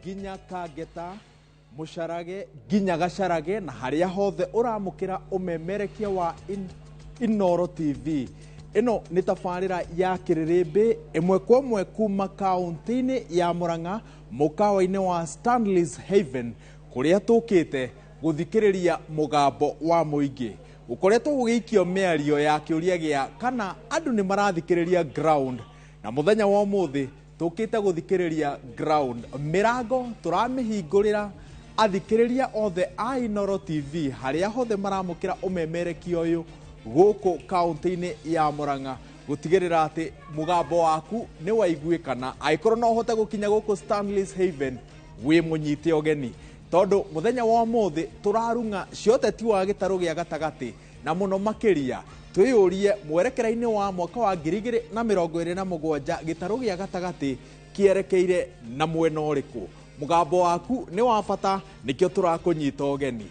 Nginya Kangeta, Mũcarage nginya Gacarage, na harĩa hothe ũramũkĩra ũmemerekia wa Inooro TV. Ĩno nĩ tabarĩra ya kĩrĩrĩmbĩ ĩmwe kwa ĩmwe kuma kaũntĩ-inĩ ya Murang'a, mũkawa-inĩ wa Stanley's Haven, kũrĩa tũkĩte gũthikĩrĩria mũgambo wa mũingĩ. Gũkoretwo gũgĩikio mĩario ya kĩũria gĩa kana andũ nĩ marathikĩrĩria ground, na mũthenya wa ũmũthĩ tũkĩte gũthikĩrĩria ground. Mĩrango tũramĩhingũrĩra athikĩrĩria othe a Inooro TV harĩa hothe maramũkĩra ũmemerekia ũyũ gũkũ kaũntĩ-inĩ ya Murang'a, gũtigĩrĩra atĩ mũgambo waku nĩ waiguĩkana. Angĩkorwo no ũhote gũkinya gũkũ Stanley's Haven, wĩ mũnyite ũgeni, tondũ mũthenya wa ũmũthĩ tũrarung'a cia ũteti wa gĩtarũ gĩa gatagatĩ, na mũno makĩria twĩyũrie mwerekera-inĩ wa mwaka wa 2027 gĩtarũ gĩa gatagatĩ kĩerekeire na mwena ũrĩkũ. Mũgambo waku nĩ wa bata, nĩkĩo tũrakũnyita ũgeni.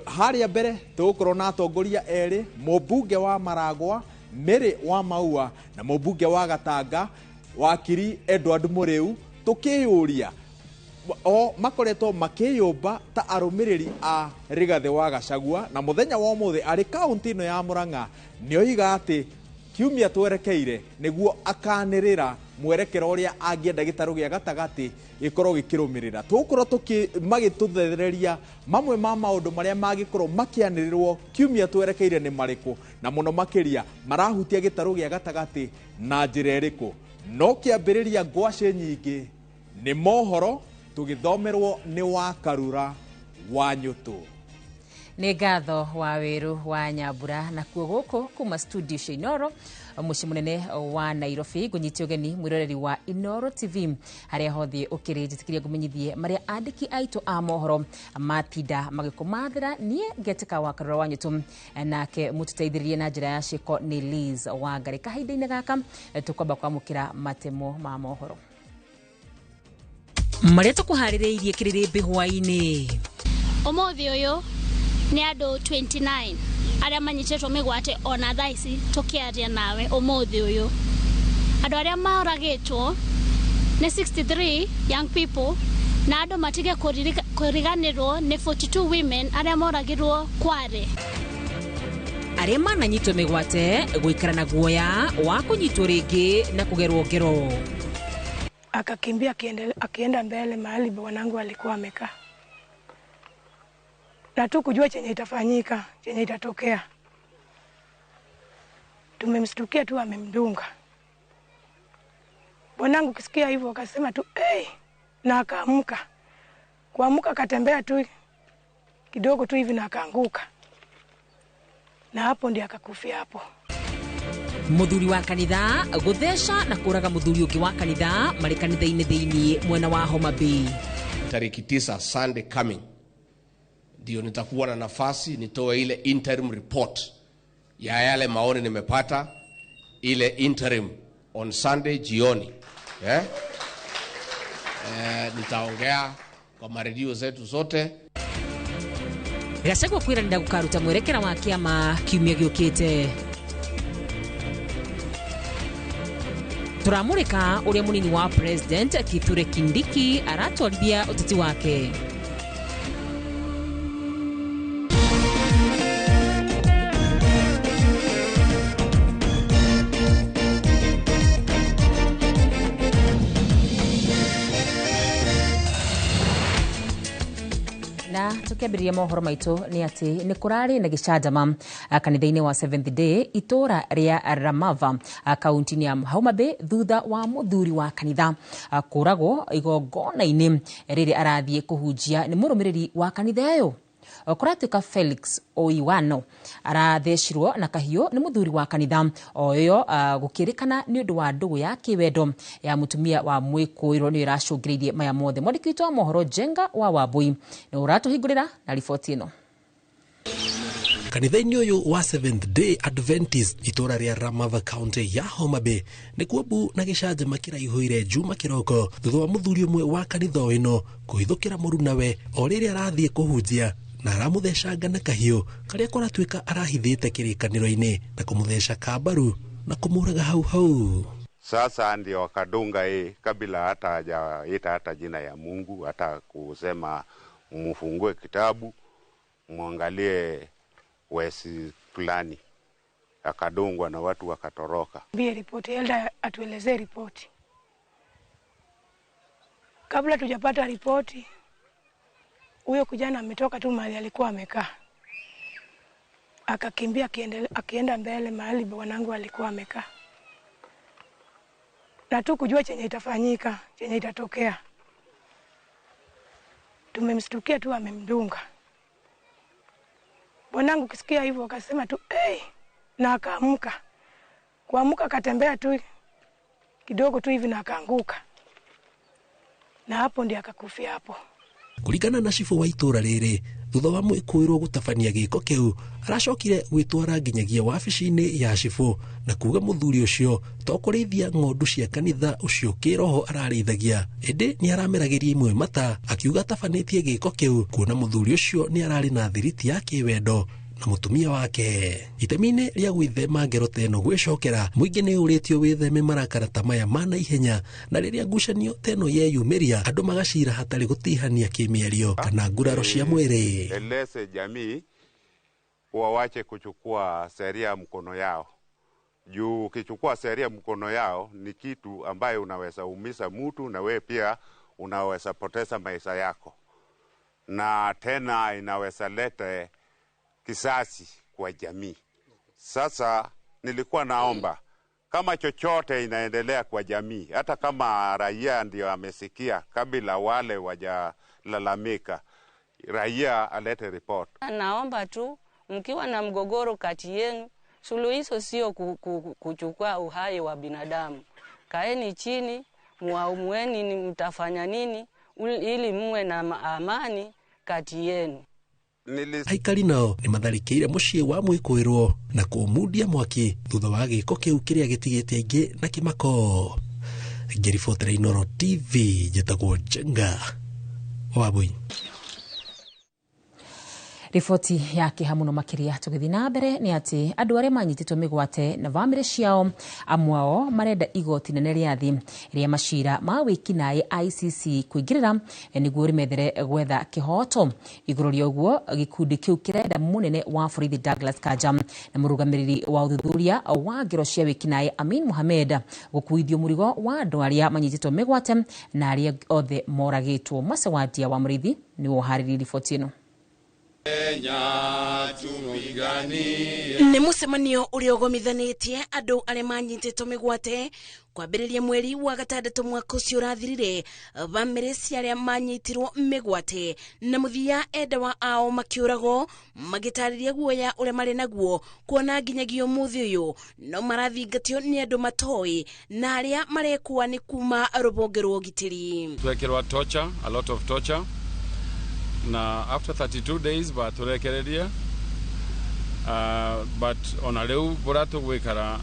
Harĩa mbere tũgũkorwo na atongoria erĩ, mũmbunge wa Maragwa Mary wa Maua na mũmbunge wa Gatanga wakiri Edward Mũrĩu, tũkĩyũria o makoretwo makĩyũmba ta arũmĩrĩri a Rigathĩ wa Gachagua, na mũthenya wa ũmũthĩ arĩ kaũntĩ ĩno ya Murang'a nĩoiga atĩ kiumia twerekeire nĩguo akanĩrĩra mwerekero ũrĩa angĩenda gĩtarũ gĩa gatagatĩ gĩkorwo gĩkĩrũmĩrĩra. Tũgũkorwo magĩtũthereria mamwe ma maũndũ marĩa mangĩkorwo makĩanĩrĩrwo kiumia twerekeire nĩ marĩkũ, na mũno makĩria marahutia gĩtarũ gĩa gatagatĩ na njĩra ĩrĩkũ. No kĩambĩrĩria ngwacĩ nyingĩ nĩ mohoro tũgĩthomerwo nĩ Wakarura wa Nyũtũ. Nĩ ngatho wa wĩru wa Nyambura, nakuo gũkũ kuma studio cia Inooro mũciĩ mũnene wa Nairobi. Ngũnyite ũgeni mwĩroreri wa Inooro TV harĩa hothe ũkĩrĩ, njĩtĩkĩrie ngũmenyithie marĩa andĩki aitũ a mohoro matinda magĩkũmathĩra. Niĩ ngetĩka wa Karura wa Nyũtũ, nake mũtũteithĩrĩrie na njĩra ya ciĩko nĩ Liz Wangarĩ. Kahinda-inĩ gaka tũkwamba kwamũkĩra matemo ma mohoro marĩa tũkũharĩrĩirie kĩrĩrĩmbĩ hwaĩ-inĩ. Ũmũthĩ ũyũ nĩ andũ 29 arĩa manyitĩtwo mĩgwate ona thaa ici tũkĩaria nawe. Ũmũthĩ ũyũ andũ arĩa moragĩtwo nĩ 63 young people, na andũ matige kũriganĩrwo nĩ 42 women arĩa moragirwo Kware. Arĩa mananyitwo mĩgwate gũikara na guoya wa kũnyitwo rĩngĩ na kũgerwo ngero. Akakimbia akienda mbele mahali bwanangu alikuwa amekaa, na tu kujua chenye itafanyika, chenye itatokea. Tumemshtukia tu amemdunga bwanangu. Kisikia hivyo akasema tu hey, na akaamka. Kuamka akatembea tu kidogo tu hivi na akaanguka, na hapo ndiye akakufia hapo. Muthuri wa kanitha gutheca na kuraga muthuri ungi wa kanitha mari kanitha-inĩ thĩinĩ mwena wa Homa Bay. Tariki 9 Sunday coming ndio nitakuwa na nafasi nitoe ile interim report ya yale maoni nimepata, ile interim on Sunday jioni. Nitaongea kwa maredio zetu zote. Gachagua kwĩranĩra gũkaruta mwerekera wa kĩama kiumia gĩũkĩte. Tũramũrĩka ũrĩa mũnini wa President Kithure Kindiki aratwarithia ũteti wake. Na tukiambĩrĩria mohoro maitũ nĩ atĩ nĩ kũrarĩ na gĩcanjama kanitha-inĩ wa Seventh Day itũra rĩa Ramava kaunti-inĩ ya Homa Bay thutha wa mũthuri wa kanitha kũragwo igongona-inĩ rĩrĩa arathiĩ kũhunjia nĩ mũrũmĩrĩri wa kanitha ĩyo. Kũratuĩka Felix Oiwano arathecirwo na kahiũ nĩ mũthuri wa kanitha o ĩyo, gũkĩrĩkana nĩ ũndũ wa ndũgũ ya kĩwendo ya mũtumia wa mwĩkũĩrwo nĩyo ĩracũngĩrĩirie maya mothe. Mwandĩki witũ wa mohoro Jenga wa Wambui nĩ ũratũhingũrĩra na riboti ĩno. Kanitha-inĩ ũyũ wa Seventh Day Adventist itũra rĩa Ramava county ya Homa Bay nĩkuo mbu na gĩcanjama kĩraihũire Juma kĩroko thutha wa mũthuri ũmwe wa kanitha ĩno kũhithũkĩra mũrunawe o rĩrĩa arathiĩ kũhunjia na aramũthecanga na kahiũ karĩa kũratuĩka arahithĩte kĩrĩkanĩro-inĩ na kũmũtheca kambaru na kũmũraga hau hau. Sasa ndio akadunga yeye kabla hata hajaita hata jina ya Mungu, hata kusema mfungue kitabu muangalie wesi fulani. Akadungwa na watu wakatoroka. Mbie ripoti, elda atuelezee ripoti. Kabla tujapata ripoti, huyo kijana ametoka tu mahali alikuwa amekaa. Akakimbia akienda mbele mahali bwanangu alikuwa amekaa. Na tu kujua chenye itafanyika, chenye itatokea. Tumemstukia tu amemdunga. Bwanangu kisikia hivyo akasema tu hey, na akaamka. Kuamka akatembea tu kidogo tu hivi na akaanguka. Na hapo ndiye akakufia hapo. Kuringana na cibũ wa itũra rĩrĩ, thutha wa mwĩkũĩrwo gũtabania gĩko kĩu, aracokire gwĩtwara nginyagia wabici-inĩ ya cibũ na kuga mũthuri ũcio to kũrĩithia ng'ondu cia kanitha ũcio kĩroho ararĩithagia, ĩndĩ nĩ arameragĩria imwe mata, akiuga atabanĩtie gĩko kĩu kuona mũthuri ũcio nĩ ararĩ na thiriti ya kĩwendo na mũtumia wake. Itemi-inĩ rĩa gwĩthema ngero ta ĩno gwĩcokera, mũingĩ nĩ ũrĩtio wĩtheme marakara ta maya ma naihenya, na rĩrĩa ngucanio ta ĩno yeyumĩria andũ magacira hatarĩ gũtihania kĩmĩario kana nguraro cia mwĩrĩ. Eleze jamii wawache kuchukua sheria mkono yao. Juu ukichukua sheria mkono yao ni kitu ambayo unaweza umisa mtu na we pia unaweza poteza maisha yako. Na tena inaweza lete kisasi kwa jamii. Sasa nilikuwa naomba kama chochote inaendelea kwa jamii, hata kama raia ndio amesikia kabla wale wajalalamika, raia alete report. Naomba tu mkiwa na mgogoro kati yenu, suluhisho sio kuchukua uhai wa binadamu. Kaeni chini, muamueni ni mtafanya nini ili muwe na amani kati yenu. Aikari nao nĩ matharĩkĩire mũciĩ wa mwĩkũĩrwo na kũmundia mwaki thutha wa gĩko kĩu kĩrĩa gĩtigĩte aingĩ na kĩmako. Ngĩribotera Inooro TV, njĩtagwo Njenga Wabui. Riboti ya kĩeha mũno makĩria tũgĩthiĩ na mbere nĩ atĩ andũ arĩa manyitĩtwo mĩgwate na bamĩrĩ ciao amwe ao marenda igoti nene rĩa thĩ rĩa macira ma wĩkinaĩ ICC kũingĩrĩra nĩguo rĩmethere gwetha kĩhoto. Igũrũ rĩa ũguo gĩkundi kĩu kĩrenda mũnene wa borithi Douglas Kanja na mũrũgamĩrĩri wa ũthuthuria wa ngero cia wĩkinaĩ Amin Mohamed gũkuithio mũrigo wa andũ arĩa manyitĩtwo mĩgwate na arĩa othe moragĩtwo. Macewadia wa Mũrĩithi nĩwe ũharĩrĩirie riboti ĩno. Nĩ mũcemanio ũrĩa ũgomithanĩtie andũ arĩa manyitĩtwo mĩgwate kwambĩrĩria mweri wa gatandatũ mwaka ũcio ũrathirire, bamĩrĩ cia arĩa manyitirwo mĩgwate na mũthia endawa ao makĩũragwo magĩtarĩria guoya ũrĩa marĩ naguo kuona nginyagia ũmũthĩ ũyũ no marathingatio nĩ andũ matoĩ na arĩa marekua nĩ kuma rũhonge rwa ũgitĩri. Twekĩrwa torture, a lot of torture. Na after 32 days baturekereria, but ona riu buria tugwikara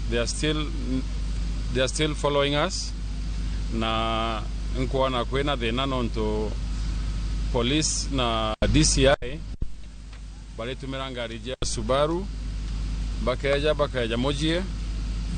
they are still following us, na nkuona kwina thina nontu police na DCI baritumira ngari jia Subaru bakeja mujie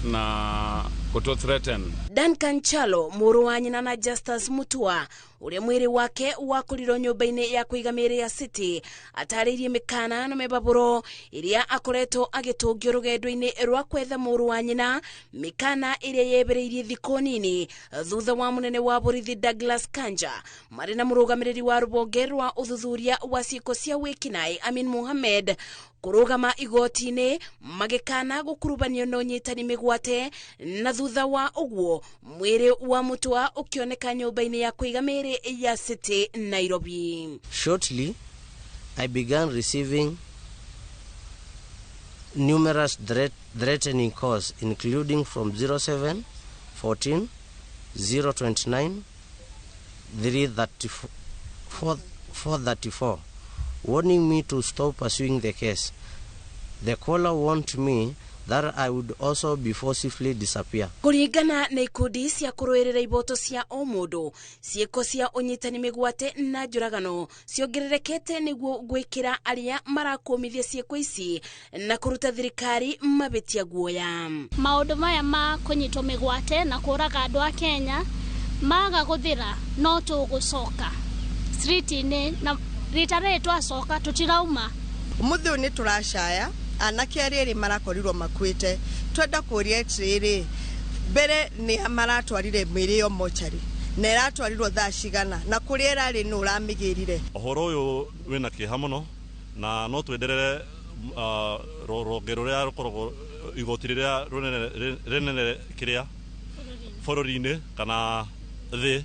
na kuto threaten. Duncan Chalo mũrũ wa nyina na Justus Mutua ũrĩa mwĩrĩ wake wakorirwo nyũmba-inĩ ya kũiga mĩĩrĩ ya City atarĩirie mĩkana na mĩbabũro ĩrĩa akoretwo agĩtũngio rũgendo-inĩ rwa kwetha mũrũ wa nyina, mĩkana ĩrĩa yebereirie thikũ nini thutha wa mũnene wa borithi Douglas Kanja marĩ na mũrũgamĩrĩri wa rũhonge rwa ũthuthuria wa ciĩko cia wĩkinaĩ Amin Mohamed kũrũgama igoti-inĩ magĩkana gũkurubanio na ũnyitani mĩgwate, na thutha wa ũguo mwĩrĩ wa Mutua ũkĩoneka nyũmba-inĩ ya kũiga mĩĩrĩ ya City Nairobi. Shortly, I began receiving numerous threatening calls, including from 07 14 029 334 434, warning me to stop pursuing the case. The caller warned me that I would also be forcibly disappear. Kũringana na ikundi cia kũrũĩrĩra iboto cia o mũndũ, ciĩko cia ũnyitani mĩgwate na njũragano ciongererekete nĩguo gwĩkĩra arĩa marakũmithia ciĩko ici na kũruta thirikari mabĩtia guoya. Maũndũ maya ma kũnyitwo mĩgwate na kũraga andũ a Kenya maga gũthira no tũgũcoka street-inĩ, na rita rĩrĩ twacoka tũtirauma. Ũmũthĩ ũyũ nĩ tũracaya anake arĩa erĩ marakorirwo makuĩte. Twenda kũria atĩrĩrĩ, mbere nĩ maratwarire mwĩrĩ ĩyo mochari na ĩratwarirwo thaa cigana na kũrĩa ĩrarĩ nũ ũramĩgĩrire. Ũhoro ũyũ wĩna kĩeha mũno na no twenderere rũhonge rũrĩa rũkoragwo igoti rĩrĩa rĩnene kĩrĩa bũrũri-inĩ kana thĩ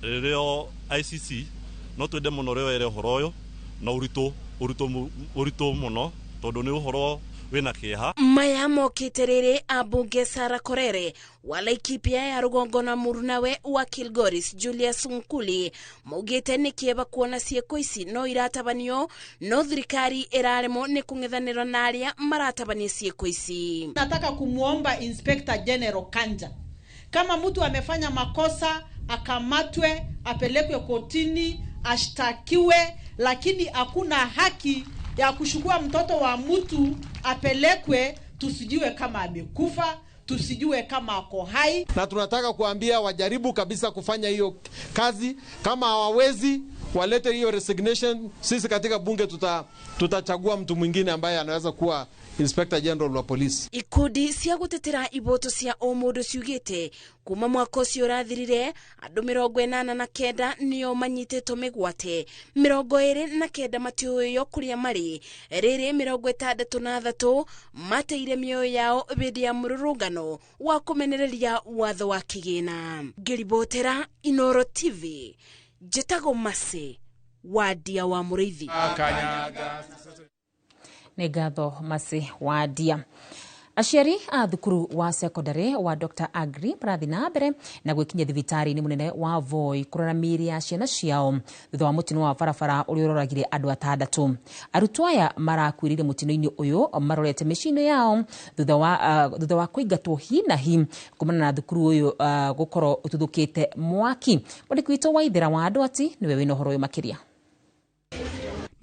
rĩrĩo ICC, no twende mũno rĩoere ũhoro ũyũ na ũritũ mũno tondũ nĩ ũhoro wĩna kĩeha. Maya mokĩte rĩrĩ ambunge Sarah Korere wa Laikipia ya rũgongo na mũrunawe wa Kilgoris Julius Nkuli maugĩte nĩ kĩeva kuona ciĩko ici no iratabanio no thirikari ĩraremwo nĩ kũng'ethanĩra na arĩa maratabania ciĩko ici. Nataka kumuomba Inspector General Kanja, kama mtu amefanya makosa akamatwe, apelekwe kotini, ashtakiwe, lakini hakuna haki ya kushukua mtoto wa mtu apelekwe, tusijue kama amekufa, tusijue kama ako hai. Na tunataka kuambia wajaribu kabisa kufanya hiyo kazi, kama hawawezi walete hiyo resignation. Sisi katika bunge tutachagua mtu mwingine ambaye anaweza kuwa Inspector General wa polisi. Ikundi cia gutetera iboto cia o mundu ciugite kuma mwaka ucio urathirire andu 89 nio manyititwo migwate, 29 matiuyo kuria mari, riri 63 mateire mioyo yao bindi ya mururungano wa kumenereria watho wa kigina. Ngiribotera Inoro TV, njitagwo Masi Wadia wa Muriithi. Nĩ ngatho Masi Wadia. Aciari a thukuru wa secondary wa Dr. Agri marathi na mbere na gwĩkinyia thibitarĩ-inĩ mũnene wa Voi kũrora mĩĩrĩ ya ciana ciao thutha wa mũtino wa barabara ũrĩa ũroragire andũ atandatũ. Arutwo aya marakuĩrĩire mũtino-inĩ ũyũ marorete mĩciĩ-inĩ yao thutha wa kũingatwo hi na hi kumana na thukuru ũyũ gũkorwo ũtuthũkĩte mwaki. Mwandĩki witũ Waithera wa andũ ati nĩwe wĩna ũhoro ũyũ makĩria.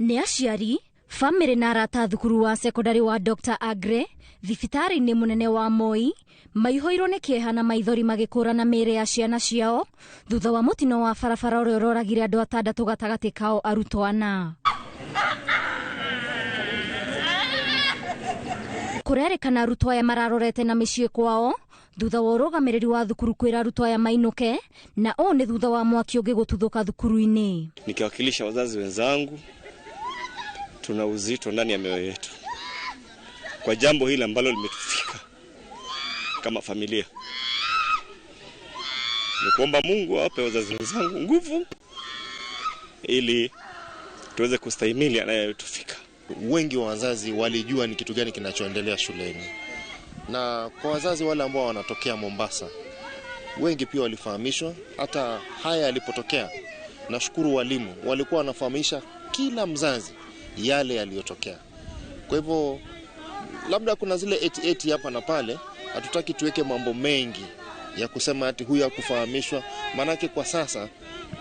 Nĩ aciari, famĩlĩ na arata thukuru wa secondary wa Dr. Agre thibitarĩ-inĩ mũnene wa Moi maihũirwo nĩ kĩeha na maithori magĩkũrana mĩĩrĩ ya ciana ciao thutha wa mũtino wa barabara ũrĩa ũroragire andũ atandatũ gatagatĩ kao arutwo ana. Kũrerĩkana arutwo aya mararorete na mĩciĩ kwao thutha wa ũrũgamĩrĩri wa thukuru kwĩra arutwo aya mainũke, na ũũ nĩ thutha wa mwaki ũngĩ gũtuthũka thukuru-inĩ. Nikiwakilisha wazazi wenzangu, tuna uzito ndani ya mioyo yetu kwa jambo hili ambalo limetufika kama familia. Ni kuomba Mungu awape wazazi wenzangu nguvu ili tuweze kustahimili yanayotufika. Wengi wa wazazi walijua ni kitu gani kinachoendelea shuleni. Na kwa wazazi wale ambao wanatokea Mombasa, wengi pia walifahamishwa hata haya yalipotokea. Nashukuru walimu walikuwa wanafahamisha kila mzazi yale yaliyotokea. Kwa hivyo labda kuna zile 88 hapa na pale, hatutaki tuweke mambo mengi ya kusema ati huyu hakufahamishwa, manake kwa sasa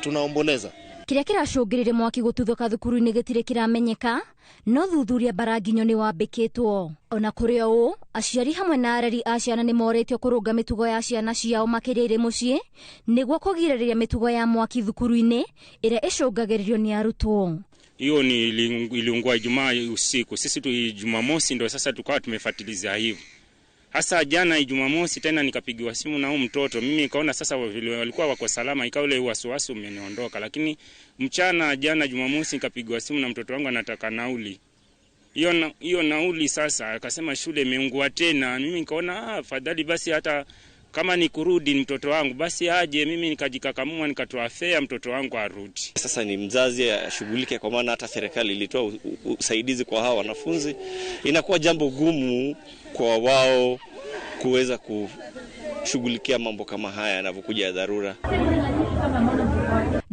tunaomboleza. Kĩrĩa kĩracũngĩrĩire mwaki gũtuthũka thukuru-inĩ gĩtirĩ kĩramenyeka, no thuthuria mbaranginyo nĩ wambĩkĩtwo. Ona kũrĩ o ũũ, aciari hamwe na areri a ciana nĩ morĩtio kũrũnga mĩtugo ya ciana ciao makĩria irĩ mũciĩ nĩguo kũgirĩrĩria mĩtugo ya mwaki thukuru-inĩ ĩrĩa ĩcũngagĩrĩrio nĩ arutwo. Hiyo ni iliungua Ijumaa usiku. Sisi tu Jumamosi ndio sasa tukawa tumefuatilizia hivyo. Hasa jana Jumamosi tena nikapigiwa simu na huyu mtoto. Mimi nikaona sasa vile walikuwa wako salama, ikawa ule wasiwasi umeniondoka. Lakini mchana jana Jumamosi nikapigiwa simu na mtoto wangu anataka nauli. Hiyo nauli sasa akasema shule imeungua tena. Mimi nikaona afadhali basi hata kama ni kurudi mtoto wangu basi aje. Mimi nikajikakamua nikatoa fare mtoto wangu arudi. Sasa ni mzazi ashughulike, kwa maana hata serikali ilitoa usaidizi kwa hawa wanafunzi. Inakuwa jambo gumu kwa wao kuweza kushughulikia mambo kama haya yanapokuja ya dharura.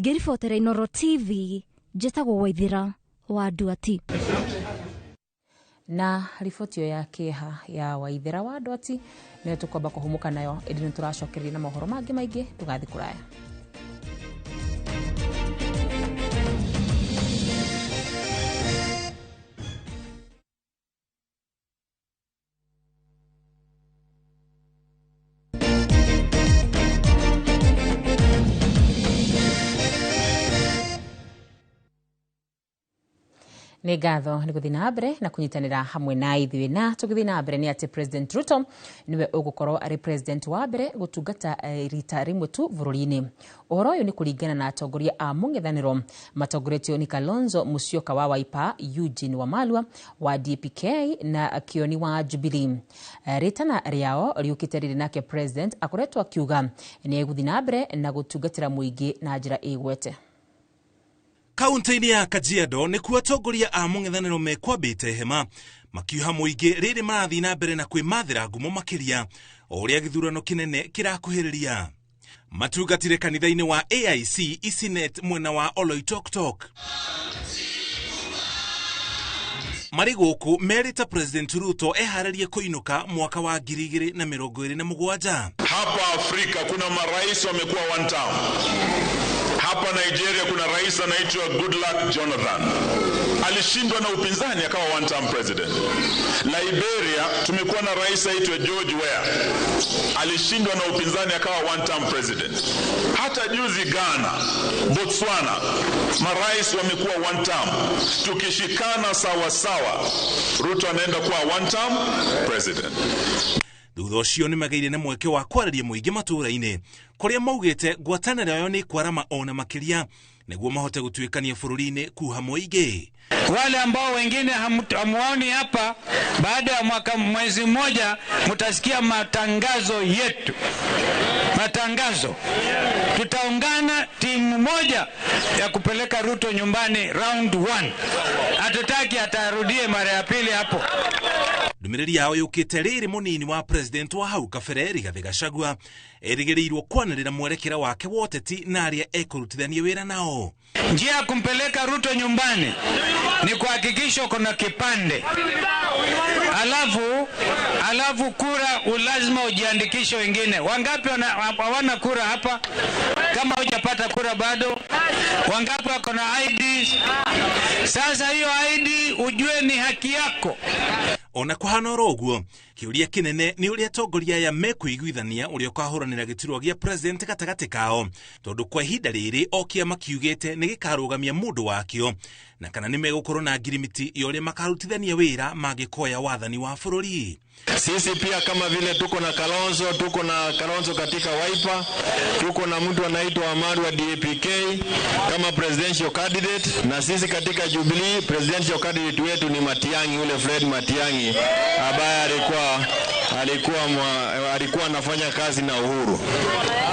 Ngĩribotera Inoro TV, njĩtagwo Waithira wa Nduati. Na riboti ĩyo ya kĩeha ya Waithera wa Ndwati nĩyo tũkwamba kũhũmũka nayo, ĩndĩ nĩ tũracokereria na mohoro mangĩ maingĩ. Ndũgathiĩ kũraya. Nĩ ngatho nĩ gũthiĩ na mbere na kũnyitanĩra hamwe na ithuĩ. Na tũgĩthiĩ na mbere nĩ atĩ President Ruto nĩwe ũgũkorwo arĩ president wa mbere gũtungata rita rĩmwe tu bũrũri-inĩ. Ũhoro ũyũ nĩ kũringana na atongoria a mũng'ethanĩro matongoretio nĩ Kalonzo Musyoka wa Wiper, Eugene Wamalwa wa DPK na Kioni wa Jubilee. Rĩtana rĩao rĩũkĩte rĩrĩ nake president akoretwo akiuga nĩ egũthiĩ na mbere na gũtungatĩra mũingĩ na njĩra ĩgwete. Kaunti-inĩ ya Kajiado nĩkuo atongoria a mũng'ethanĩro mekwambĩte hema makiuha mũingĩ rĩrĩ marathiĩ na mbere na kwĩmathĩra ngumo makĩria o ũrĩa gĩthurano kĩnene kĩrakuhĩrĩria. Matungatire kanitha-inĩ wa AIC Isinet mwena wa Oloitoktok. Marĩ gũkũ merĩte President Ruto eharĩrie kũinũka mwaka wa 2027. Hapa Afrika kuna marais wamekuwa one term. Hapa Nigeria kuna rais anaitwa Goodluck Jonathan. Alishindwa na upinzani akawa one term president. Liberia tumekuwa na rais aitwa George Weah. Alishindwa na upinzani akawa one term president. Hata juzi Ghana, Botswana, marais wamekuwa one term. Tukishikana sawa sawa, Ruto anaenda kuwa one term president. Thutha ũcio nĩ magĩire na mweke wa kwarĩria mũingĩ matũũra-inĩ kũrĩa maugĩte ngwatanĩro yao nĩ kwarama ona makĩria nĩguo mahote gũtuĩkania bũrũri-inĩ kuha mũingĩ. Wale ambao wengine hamuoni hapa, baada ya mwaka mwezi mmoja mtasikia matangazo yetu. Matangazo. Tutaungana timu moja ya kupeleka Ruto nyumbani round 1. Hatutaki atarudie mara ya pili hapo. Ndũmĩrĩri yao yũkĩte rĩrĩ mũnini wa president wa hau kabere Rigathĩ Gachagua erĩgĩrĩirwo kwanĩrĩra mwerekera wake wa ũteti na arĩa ekũrutithania wĩra nao. Njia ya kumpeleka Ruto nyumbani ni kuhakikisha kuna kipande, alafu kura ulazima ujiandikishe. Wengine wangapi hawana kura hapa? Kama hujapata kura bado, wangapi wako na IDs? Sasa hiyo ID ujue ni haki yako. Ona kũhana oro ũguo, kĩũria kĩnene nĩ ũrĩa atongoria aya mekũiguithania ũrĩa ũkahũranĩra gĩturwa gĩa president gatagatĩ kao, tondũ kwa ihinda rĩrĩ o kĩama kiugĩte nĩ gĩkarũgamia mũndũ wakĩo, na kana nĩ megũkorwo na ngirimiti ya ũrĩa makarutithania wĩra mangĩkoya wathani wa bũrũri. Sisi pia kama vile tuko na Kalonzo, tuko na Kalonzo katika Wiper, tuko na mtu anaitwa Amaru wa DAPK kama presidential candidate, na sisi katika Jubilee presidential candidate wetu ni Matiang'i, ule Fred Matiang'i ambaye alikuwa anafanya kazi na Uhuru.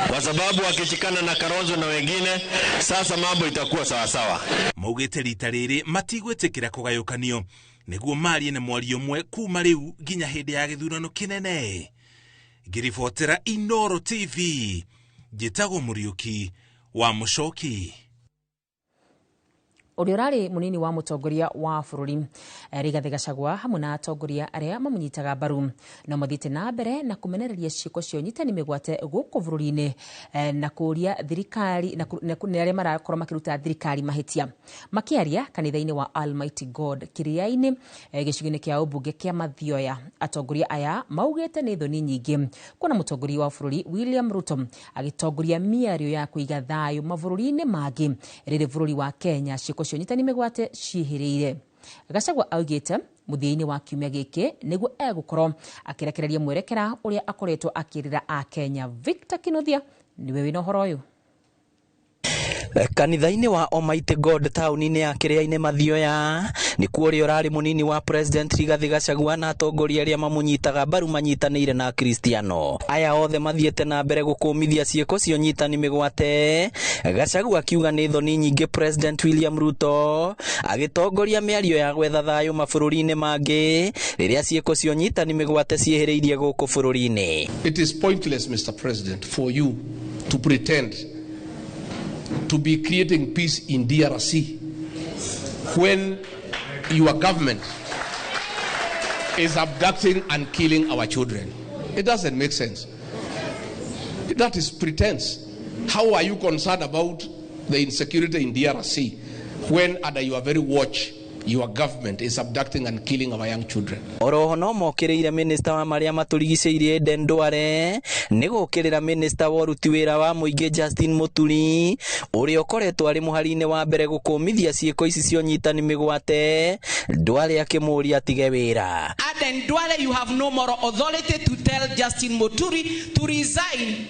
Kwa sababu akishikana na Kalonzo na wengine, sasa mambo itakuwa sawa sawa. Maugĩte rita rĩrĩ matigwĩtĩkĩra kũgayũkanio nĩguo marie na mwario ũmwe kuma rĩu nginya hĩndĩ ya gĩthurano kĩnene. Ngĩribotera Inooro TV, njĩtagwo Mũriũki wa Mũcoki. Ũrĩa ũrarĩ mũnini wa mũtongoria wa bũrũri Rigathĩ Gachagua hamwe na atongoria arĩa mamũnyitaga mbaru no mathiĩte na mbere na kũmenereria ciĩko cia ũnyitani mĩgwate gũkũ bũrũri-inĩ na kũũria thirikari na arĩa marakorwo makĩruta thirikari mahĩtia. Makĩaria kanitha-inĩ wa Almighty God Kĩrĩa-inĩ gĩcigo-inĩ kĩa ũmbunge kĩa Mathioya, atongoria aya maugĩte nĩ thoni nyingĩ kuona mũtongoria wa bũrũri William Ruto agĩtongoria mĩario ya kũiga thayũ mabũrũri-inĩ mangĩ rĩrĩ bũrũri wa Kenya ciĩko cia ũnyitani mĩgwate ciĩhĩrĩire. Gachagua augĩte mũthia-inĩ wa kiumia gĩkĩ nĩguo egũkorwo akĩrekereria mwerekera ũrĩa akoretwo akĩrĩra Akenya. Victor Kinuthia nĩwe wĩna ũhoro ũyũ. Kanitha-inĩ wa Almighty God taũni-inĩ ya Kĩrĩa-inĩ Mathioya nĩkuo ũrĩa ũrarĩ mũnini wa president Rigathĩ Gachagua na atongoria arĩa mamũnyitaga mbaru manyitanĩire na Akristiano aya othe mathiĩte na mbere gũkũmithia ciĩko cia ũnyitani mĩgwate. Gachagua akiuga nĩ thoni nyingĩ President William Ruto agĩtongoria mĩario ya gwetha thayũ mabũrũri-inĩ mangĩ rĩrĩa ciĩko cia ũnyitani mĩgwate ciĩhĩrĩirie gũkũ bũrũri-inĩ. It is pointless, Mr. President, for you to pretend to be creating peace in DRC when your government is abducting and killing our children. It doesn't make sense. That is pretense. How are you concerned about the insecurity in DRC when under your very watch your government is abducting and killing our young children? Oroho no mokĩrĩire minista wa marĩa matũrigicĩirie Aden Duale nĩ gũkĩrĩra minista wa ũruti wĩra wa mũingĩ Justin Muturi ũrĩa ũkoretwo arĩ mũhari-inĩ wa mbere gũkũmithia ciĩko ici cia ũnyitani mĩgwate. Duale akĩmũũria atige wĩra. Aden Duale, you have no moral authority to tell Justin Muturi to resign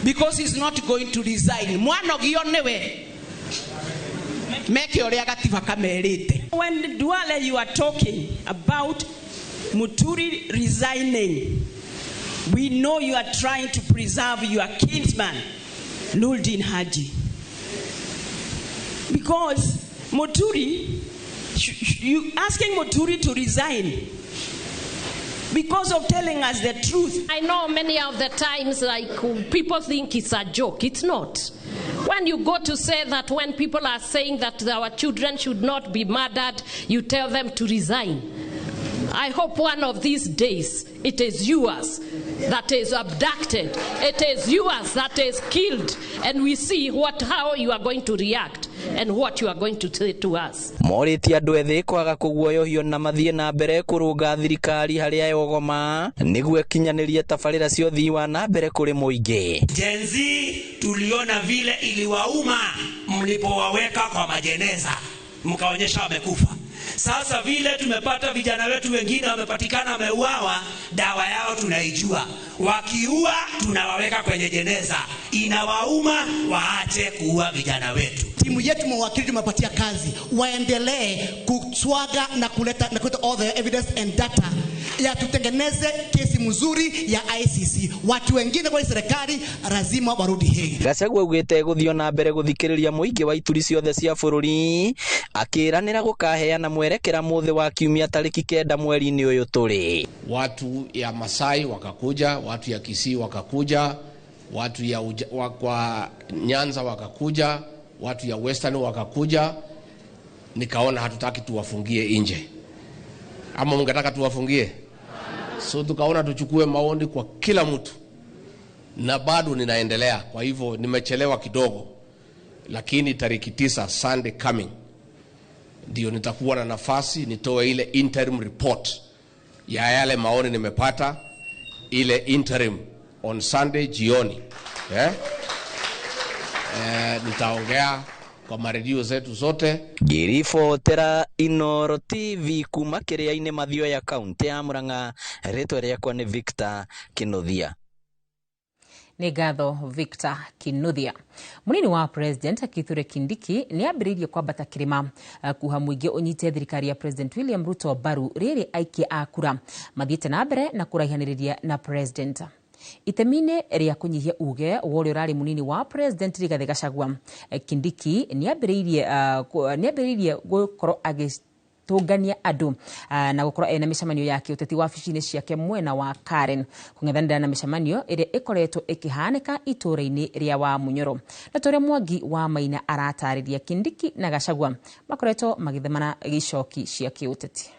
because he's not going to resign. Mwanogio nĩwe meke ũrĩa gatiba kamerĩte. When Duale, you are talking about Muturi resigning, we know you are trying to preserve your kinsman, Noordin Haji. Because Muturi, you asking Muturi to resign because of telling us the truth. I know many of the times, like, people think it's a joke. It's not. When you go to say that, when people are saying that our children should not be murdered, you tell them to resign. I hope one of these days it is yours that is abducted, it is yours that is killed, and we see how you are going to react and what you are going to say to us. Morĩtie andũ ethĩ kwaga kũguoyohio na mathiĩ na mbere kũrũnga thirikari harĩa yogoma nĩguo ĩkinyanĩrie tabarĩra cia ũthii wa na mbere kũrĩ mũingĩ. Gen Z tuliona vile iliwauma mlipowaweka kwa majeneza mkaonyesha wamekufa. Sasa vile tumepata vijana wetu wengine wamepatikana wameuawa, dawa yao tunaijua. Wakiua tunawaweka kwenye jeneza. Inawauma, waache kuua vijana wetu. Timu yetu mawakili tumepatia kazi, waendelee kuswaga na kuleta all the evidence and data ya tutengeneze kesi mzuri ya ICC. Watu wengine kwa serikali lazima warudi Hague. Gachagua augĩte gũthiĩ na mbere gũthikĩrĩria mũingĩ wa ituri ciothe cia bũrũri akĩranĩra gũkaheana mwerekera mũthĩ wa kiumia tarĩki 9 mweri-inĩ ũyũ tũrĩ. Watu ya Masai wakakuja, watu ya Kisii wakakuja, watu ya kwa Nyanza wakakuja, watu ya Western wakakuja. Nikaona hatutaki tuwafungie nje. Ama mungetaka tuwafungie? So tukaona tuchukue maoni kwa kila mtu. Na bado ninaendelea, kwa hivyo nimechelewa kidogo. Lakini tariki 9 Sunday coming ndio nitakuwa na nafasi nitoe ile interim report ya yale maoni nimepata, ile interim on Sunday jioni. Nitaongea kwa maredio zetu zote. Ngĩribotera Inooro TV kuma kĩrĩa-inĩ Mathioya kaunti ya Murang'a, rĩtwa rĩakwa nĩ Victor Kinuthia. Nĩ ngatho Victor Kinuthia. Munini wa President Kithure Kindiki nĩ ambĩrĩirie kwambata kĩrĩma kuha mũingĩ ũnyite thirikari ya President William Ruto mbaru rĩrĩ aikia a kura mathiĩte na mbere na kũraihanĩrĩria na President. Itemi-inĩ rĩa kũnyihia uge wa ũrĩa ũrarĩ munini wa President Rigathĩ Gachagua, Kindiki nĩ ambĩrĩirie gũkorwo agĩtũngania andũ na gũkorwo ena mĩcemanio ya kĩũteti wabici-inĩ ciake mwena wa Karen kũng'ethanĩra na mĩcemanio ĩrĩa ĩkoretwo ĩkĩhanĩka itũũra-inĩ rĩa Wamunyoro. Na ta ũrĩa Mwangi wa Maina aratarĩria, Kindiki na Gachagua makoretwo magĩthemana gĩcoki cia kĩũteti.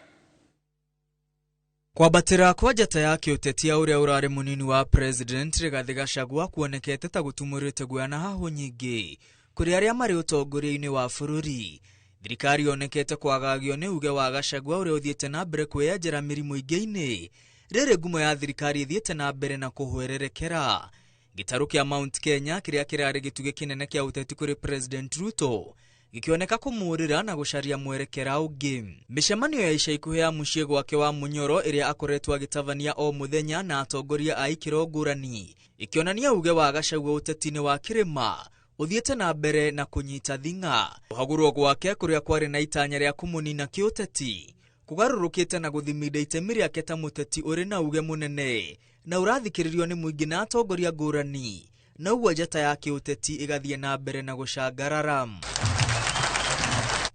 Kwambatĩra kwa njata ya kĩũteti ya ũrĩa ũrarĩ munini wa President Rigathĩ Gachagua kuonekete ta gũtumũrĩte guoya na hahũ nyingĩ kũrĩ arĩa marĩ ũtongoria-inĩ wa bũrũri. Thirikari yonekete kwagagio nĩ uge wa Gachagua ũrĩa ũthiĩte na mbere kwĩyenjera mĩri mũingĩ-inĩ rĩrĩ ngumo ya thirikari ĩthiĩte na mbere na kũhwererekera. Gĩtarũ kĩa Mount Kenya kĩrĩa kĩrarĩ gĩtugĩ kĩnene kĩa ũteti kũrĩ President Ruto gĩkĩoneka kũmũrĩra na gũcaria mwerekera ũngĩ. Mĩcemanio ya ica ikuhĩ ya mũciĩ gwake wa Munyoro ĩrĩa akoretwo agĩtabania o mũthenya na atongoria a ikĩro ngũrani ĩkĩonania uge wa Gachagua ũteti-inĩ wa kĩrĩma ũthiĩte na mbere na kũnyita thing'a. Kũhagũrwo gwake kũrĩa kwarĩ na itanya rĩa kũmũnina kĩũteti kũgarũrũkĩte na gũthiminda itemi rĩake ta mũteti ũrĩ na uge mũnene na ũrathikĩrĩrio nĩ mũingĩ na atongoria ngũrani, na ũguo njata ya kĩũteti ĩgathiĩ na mbere na gũcangarara.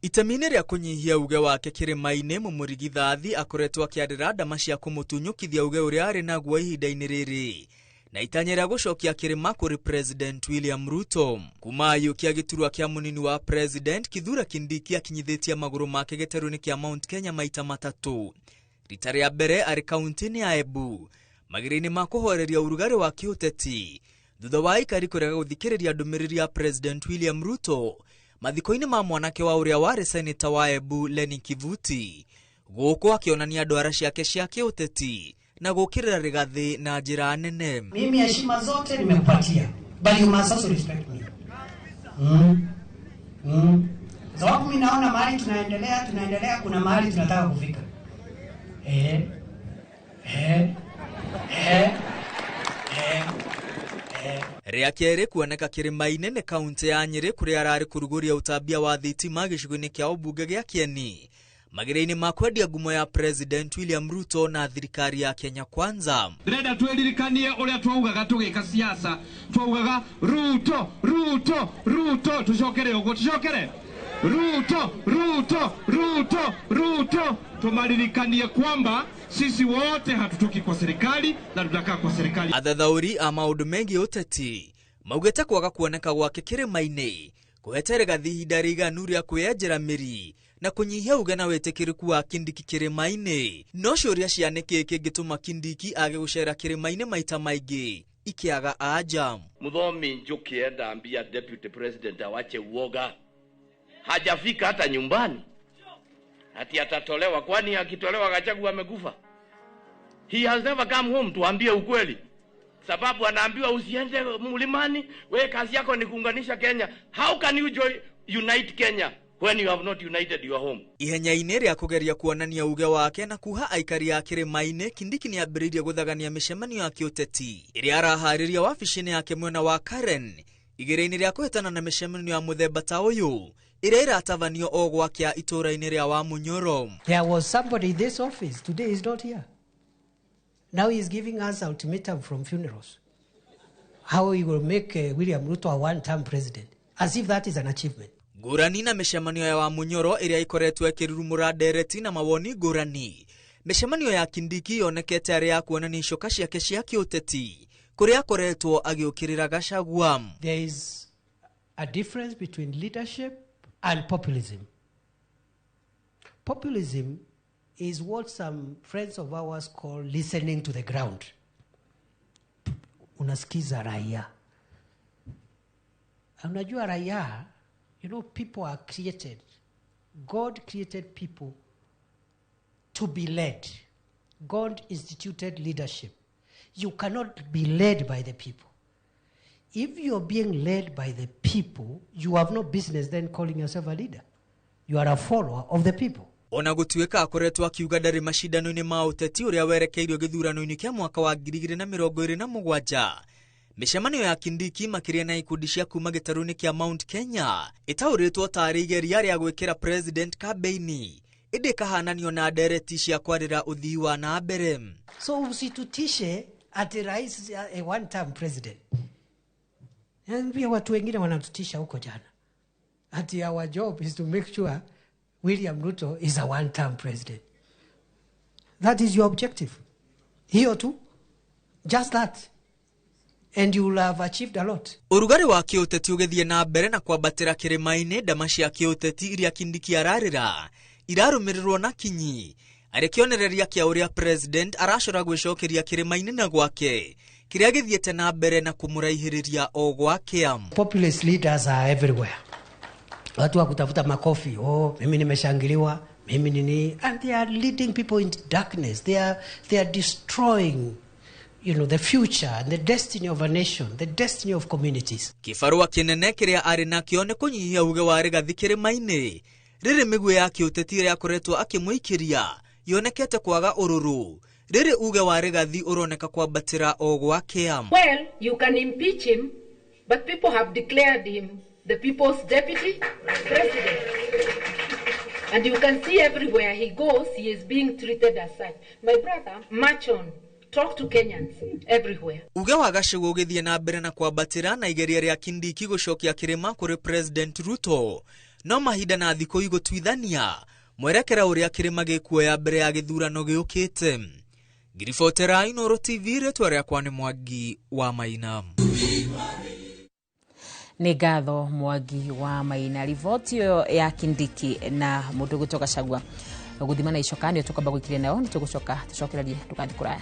Itemi-inĩ rĩa kũnyihia uge wake kĩrĩma-inĩ, mũmũrigithathi akoretwo akĩarĩra ndama cia kũmũtunyũkithia uge ũrĩa arĩ naguo ihinda-inĩ rĩrĩ na itanya rĩa gũcokia kĩrĩma kũrĩ President William Ruto. Kuma ayũkia gĩturwa kĩa mũnini wa President, Kithure Kindiki akinyithĩtie magũrũ make gĩtarũ-inĩ kĩa Mount Kenya maita matatũ. Rita rĩa mbere arĩ kaunti-inĩ ya Embu magĩrĩ-inĩ ma kũhoreria ũrugarĩ wa kĩũteti thutha wa aikari kũrega gũthikĩrĩria ndũmĩrĩri ya President William Ruto mathiko-inĩ ma mwanake wa ũrĩa warĩ seneta wa Embu Lenny Kivuti, gũkũ akĩonania ndwara ciake cia kĩũteti na gũkĩrĩra Rigathĩ na njĩra nene. Mimi heshima zote nimekupatia, but you must also respect me. Sababu mimi naona mahali tunaendelea, kuna mahali tunataka kufika. Eh. Eh. Eh. Eh. Rĩa kerĩ kuoneka kĩrĩma-inĩ nĩ kaunti ya Nyĩrĩ kũrĩa ararĩ kũrugũria ũtambia wa thitima gĩcigo-inĩ kĩa ũmbunge gĩa Kieni magĩrĩ-inĩ ma kwendia ngumo ya President William Ruto na thirikari ya Kenya Kwanza. Ndĩrenda twĩririkanie ũrĩa twaugaga tũgĩka siasa, twaugaga Ruto, Ruto, Ruto, tũcokere ũguo, tũcokere Ruto, Ruto, Ruto, Ruto, tumaririkanie kwamba sisi wote hatutoki kwa serikali na tutakaa kwa serikali. Athathaũri a maũndũ megiĩ ũteti maugĩte kwaga kuoneka gwake kĩrĩma-inĩ kũhete Rigathi ihinda rĩiganu rĩa kwĩyenjera mĩri na kũnyihia uge na wĩtĩkĩrĩku wa Kindiki kĩrĩma-inĩ. No ciũria cia nĩkĩĩ kĩngĩtũma Kindiki age gũcera kĩrĩma-inĩ maita maingĩ ikĩaga anja. Muthomi Njuki enda ambia deputy president awache uoga, hajafika hata nyumbani ati atatolewa. Kwani akitolewa Gachagua amekufa? He has never come home, tuambie ukweli. Sababu anaambiwa usiende mlimani, wewe kazi yako ni kuunganisha Kenya. How can you join, unite Kenya when you have not united your home? Ihenya-inĩ rĩa kũgeria kuonania uge wake na kuha aikari a kĩrĩma-inĩ, Kindiki nĩambĩrĩirie gũthagania mĩcemanio ya kĩũteti ĩrĩa araharĩria wabici-inĩ yake mwena wa Karen igĩrĩ-inĩ rĩa kũhĩtana na mĩcemanio ya mũthemba ta ũyũ ĩrĩa ĩratabanio o gwakĩa itũũra-inĩ rĩa Wamunyoro. There was somebody in this office today is not here. Now he is giving us ultimatum from funerals. How he will make William Ruto a one-term president, as if that is an achievement. Ngũrani na mĩcemanio ya Wamunyoro ĩrĩa ĩkoretwo ĩkĩrurumũra ndereti na mawoni ngũrani, mĩcemanio ya Kindiki yonekete arĩ ya kuonania icoka ciake cia kĩũteti kũrĩa akoretwo agĩũkĩrĩra Gachagua. There is a difference between leadership and populism. Populism is what some friends of ours call listening to the ground. Unasikiza raia. Unajua raia, you know, people are created. God created people to be led. God instituted leadership. You cannot be led by the people. If you're being led by the people, you have no business then calling yourself a leader. You are a follower of the people. Ona gũtuĩka akoretwo akiuga ndarĩ macindano-inĩ ma ũteti ũrĩa werekeirio gĩthurano-inĩ kĩa mwaka wa 2027, mĩcemanio ya Kindiki makĩria na ikundi cia kuma gĩtarũ-inĩ kĩa Mount Kenya ĩtaũrĩtwo tarĩ igeria rĩa gwĩkĩra president kambeini, ĩndĩ ĩkahananio na ndereti cia kwarĩra ũthii wa na mbere. So usitutishe ati rais a one term president. Pia watu wengine wanatutisha huko jana. Ati our job is to make sure William Ruto is a one-term president. That is your objective. Hiyo tu. Just that. And you will have achieved a lot. Ũrugarĩ wa kĩũteti ũgĩthiĩ na mbere na kwambatĩra kĩrĩma-inĩ, ndama cia kĩũteti iria Kindiki ararĩra irarũmĩrĩrwo na kinyi arĩ kĩonereria kĩa ũrĩa president aracora gwĩcokeria kĩrĩma-inĩ na gwake kĩrĩa gĩthiĩte na mbere na kũmũraihĩrĩria o gwakĩa. Populist leaders are everywhere. Watu wa kutafuta makofi, oh, mimi nimeshangiliwa, mimi nini, and they are leading people into darkness. They are destroying, you know, the future and the destiny of a nation, the destiny of communities. Kĩbarũa kĩnene kĩrĩa arĩ nakĩo nĩ kũnyihia uge wa Rigathi kĩrĩma-inĩ rĩrĩ mĩguĩ ya kĩũteti ĩrĩa akoretwo akĩmũikĩria yonekete kwaga ũrũrũ rĩrĩ uge wa Rigathi ũroneka kwambatĩra o gwakĩa. Well, you can impeach him, but people have declared him the people's deputy president. And you can see everywhere he goes, he is being treated as such. My brother, march on. Talk to Kenyans everywhere. Uge wa Gachagua ũgĩthiĩ na mbere na kwambatĩra na igeria rĩa Kindiki gũcokia kĩrĩma kũrĩ President Ruto, no mahinda na thikũ igũtuithania mwerekera ũrĩa kĩrĩma gĩkuoya mbere ya gĩthurano gĩũkĩte. Ngiribotera Inooro TV, rĩtwa rĩakwa nĩ Mwangi wa Maina. Nĩ ngatho Mwangi wa Maina. Riboti ĩyo ya Kindiki na mũndũ gũtoka Gachagua Guthima na icoka nio tukamba guikiria nayo, nitugucoka tucokererie, ndugathi kuraya.